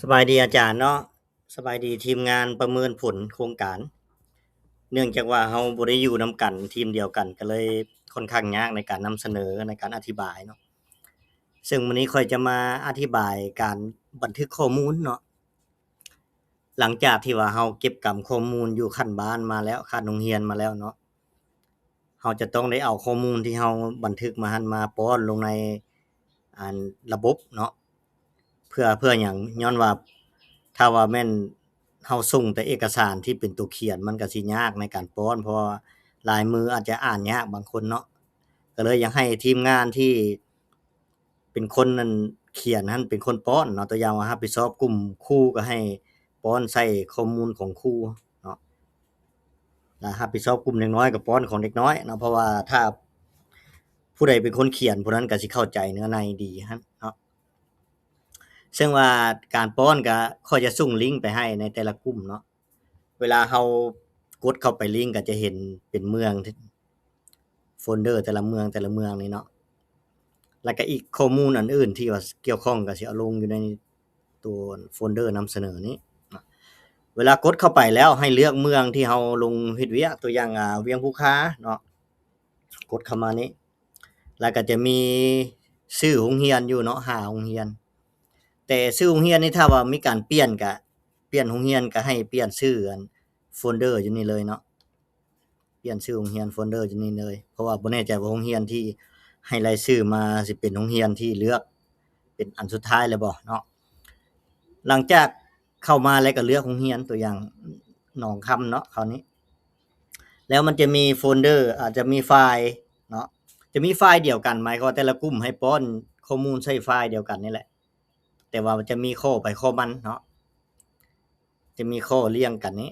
ສະບາຍດີອາຈານເນາະ ສະບາຍດີທີມງານປະເມີນຜົນໂຄງການ. ເນື່ອງຈາກວ່າເຮົາບໍ່ໄດ້ຢູ່ນຳກັນທີມດຽວກັນ ກໍເລີຍຄ່ອນຂ້າງຍາກໃນການນຳສະເໜີ ໃນການອະທິບາຍເນາະ. ເຊິ່ງມື້ນີ້ຂ້ອຍຈະມາອະທິບາຍການບັນທຶກຂໍ້ມູນເນາະ. ຫຼັງຈາກທີ່ວ່າເຮົາເກັບກຳຂໍ້ມູນຢູ່ຂັ້ນບ້ານມາແລ້ວ ຂັ້ນໂຮງຮຽນມາແລ້ວເນາະ, ເຮົາຈະຕ້ອງໄດ້ເອົາຂໍ້ມູນທີ່ເຮົາບັນທຶກມາຫັ້ນມາປ້ອນລົງໃນ ອັນ ລະບົບເນາະ. ເພື່ອ ເພື່ອຫຍັງ? ຍ້ອນວ່າຖ້າວ່າແມ່ນເຮົາສົ່ງແຕ່ເອກະສານທີ່ເປັນໂຕຂຽນ ມັນກໍຊິຍາກໃນການປ້ອນ ເພາະວ່າລາຍມືອາດຈະອ່ານຍາກບາງຄົນເນາະ. ກໍເລີຍຢາກໃຫ້ທີມງານທີ່ ເປັນຄົນນັ້ນຂຽນຫັ້ນເປັນຄົນປ້ອນເນາະ, ຕົວຢ່າງວ່າຮັບຜິດຊອບກຸ່ມຄູ ກໍໃຫ້ປ້ອນໃສ່ຂໍ້ມູນຂອງຄູເນາະ, ແລະ ຮັບຜິດຊອບກຸ່ມເດັກນ້ອຍກໍປ້ອນຂອງເດັກນ້ອຍເນາະ, ເພາະວ່າຖ້າຜູ້ໃດເປັນຄົນຂຽນ ຜູ້ນັ້ນກໍຊິເຂົ້າໃຈເນື້ອໃນດີຫັ້ນເນາະ. ເຊິ່ງວ່າການປ້ອນກໍ ຂ້ອຍຈະສົ່ງລິງໄປໃຫ້ໃນແຕ່ລະກຸ່ມເນາະ. ເວລາເຮົາກົດເຂົ້າໄປລິງກໍຈະເຫັນເປັນເມືອງ ໂຟນເດີແຕ່ລະເມືອງ ແຕ່ລະເມືອງນີ້ເນາະ, ແລ້ວກໍອີກຂໍ້ມູນອັນອື່ນທີ່ວ່າກ່ຽວຂ້ອງກໍຊິເອົາລົງຢູ່ໃນຕົວໂຟນເດີນຳສະເໜີນີ້ເນາະ. ເວລາກົດເຂົ້າໄປແລ້ວໃຫ້ເລືອກເມືອງທີ່ເຮົາລົງເຮັດວຽກ, ຕົວຢ່າງ ອາ ວຽງພູຄາເນາະ, ກົດເຂົ້າມານີ້ ແລ້ວກໍຈະມີຊື່ໂຮງຮຽນຢູ່ເນາະ ຫ້າໂຮງຮຽນ. ແຕ່ຊື່ໂຮງຮຽນນີ້ຖ້າວ່າມີການປ່ຽນກະ ປ່ຽນໂຮງຮຽນກະໃຫ້ປ່ຽນຊື່ອັນໂຟນເດີຢູ່ນີ້ເລີຍເນາະ, ປ່ຽນຊື່ໂຮງຮຽນໂຟນເດີຢູ່ນີ້ເລີຍ, ເພາະວ່າບໍ່ແນ່ໃຈວ່າໂຮງຮຽນທີ່ໃຫ້ລາຍຊື່ມາຊິເປັນໂຮງຮຽນທີ່ເລືອກເປັນອັນສຸດທ້າຍແລ້ວບໍ່ເນາະ. ຫຼັງຈາກເຂົ້າມາແລ້ວກໍເລືອກໂຮງຮຽນ, ຕົວຢ່າງໜອງຄຳເນາະ ຄາວນີ້ ແລ້ວມັນຈະມີໂຟນເດີ ອາດຈະມີໄຟລ໌ເນາະ, ຈະມີໄຟລ໌ດຽວກັນ ໝາຍຄວາມວ່າແຕ່ລະກຸ່ມໃຫ້ປ້ອນຂໍ້ມູນໃສ່ໄຟລ໌ດຽວກັນນີ້ແຫຼະ, ແຕ່ວ່າຈະມີຂໍ້ໃຜຂໍ້ມັນເນາະ, ຈະມີຂໍ້ລຽງກັນນີ້.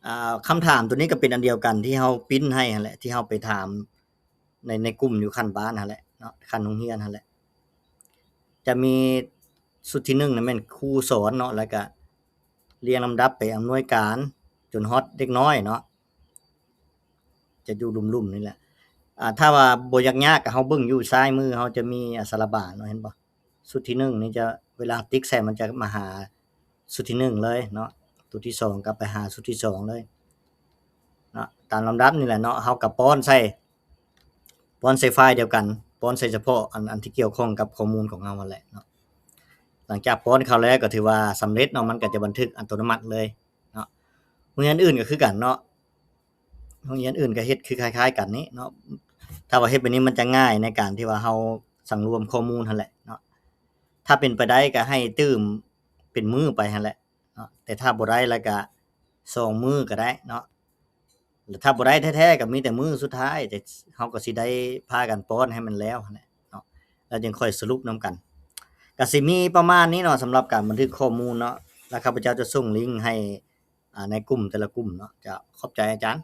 ອາ ຄຳຖາມຕົວນີ້ກໍເປັນອັນດຽວກັນທີ່ເຮົາປຣິ້ນໃຫ້ຫັ້ນແຫຼະ ທີ່ເຮົາໄປຖາມໃນ ໃນກຸ່ມຢູ່ຂັ້ນບ້ານຫັ້ນແຫຼະເນາະ, ຂັ້ນໂຮງຮຽນຫັ້ນແຫຼະ. ຈະມີຊຸດທີໜຶ່ງນະແມ່ນຄູສອນເນາະ, ແລ້ວກະລຽງລຳດັບໄປອຳນວຍການຈົນຮອດເດັກນ້ອຍເນາະ, ຈະຢູ່ລຸ່ມໆນີ້ແຫຼະ. ອາ ຖ້າວ່າບໍ່ຢາກຍາກ ເຮົາເບິ່ງຢູ່ຊ້າຍມື ເຮົາຈະມີ ອາ ສາລະບານເນາະ, ເຫັນບໍ່? ຊຸດທີໜຶ່ງນີ້ຈະ ເວລາຕິກໃສ່ມັນຈະມາຫາຊຸດທີໜຶ່ງເລີຍເນາະ, ຕົວທີສອງກໍໄປຫາຊຸດທີສອງເລີຍເນາະ, ຕາມລຳດັບນີ້ແຫຼະເນາະ. ເຮົາກໍປ້ອນໃສ່ ປ້ອນໃສ່ໄຟລ໌ດຽວກັນ, ປ້ອນໃສ່ສະເພາະອັນ ອັນທີ່ກ່ຽວຂ້ອງກັບຂໍ້ມູນຂອງເຮົາຫັ້ນແຫຼະເນາະ. ຫຼັງຈາກປ້ອນເຂົ້າແລ້ວກໍຖືວ່າສຳເລັດເນາະ, ມັນກໍຈະບັນທຶກອັດຕະໂນມັດເລີຍເນາະ. ໂຮງຮຽນອື່ນກໍຄືກັນເນາະ, ໂຮງຮຽນອື່ນກໍເຮັດຄືຄ້າຍໆກັນນີ້ເນາະ. ຖ້າວ່າເຮັດແບບນີ້ມັນຈະງ່າຍໃນການທີ່ວ່າເຮົາສັງລວມຂໍ້ມູນຫັ້ນແຫຼະເນາະ. ຖ້າເປັນໄປໄດ້ກໍໃຫ້ຕື່ມເປັນມື້ໄປຫັ້ນແຫຼະເນາະ, ແຕ່ຖ້າບໍ່ໄດ້ແລ້ວກໍສອງມື້ກໍໄດ້ເນາະ. ແລ້ວຖ້າບໍ່ໄດ້ແທ້ໆ ກໍມີແຕ່ມື້ສຸດທ້າຍ ແຕ່ເຮົາກໍຊິໄດ້ພາກັນປ້ອນໃຫ້ມັນແລ້ວຫັ້ນແຫຼະເນາະ, ແລ້ວຈຶ່ງຄ່ອຍສະຫຼຸບນຳກັນ. ກໍຊິມີປະມານນີ້ເນາະ ສຳລັບການບັນທຶກຂໍ້ມູນເນາະ, ແລ້ວຂ້າພະເຈົ້າຈະສົ່ງລິງໃຫ້ ອາ ໃນກຸ່ມແຕ່ລະກຸ່ມເນາະ. ເຈົ້າ ຂອບໃຈອາຈານ.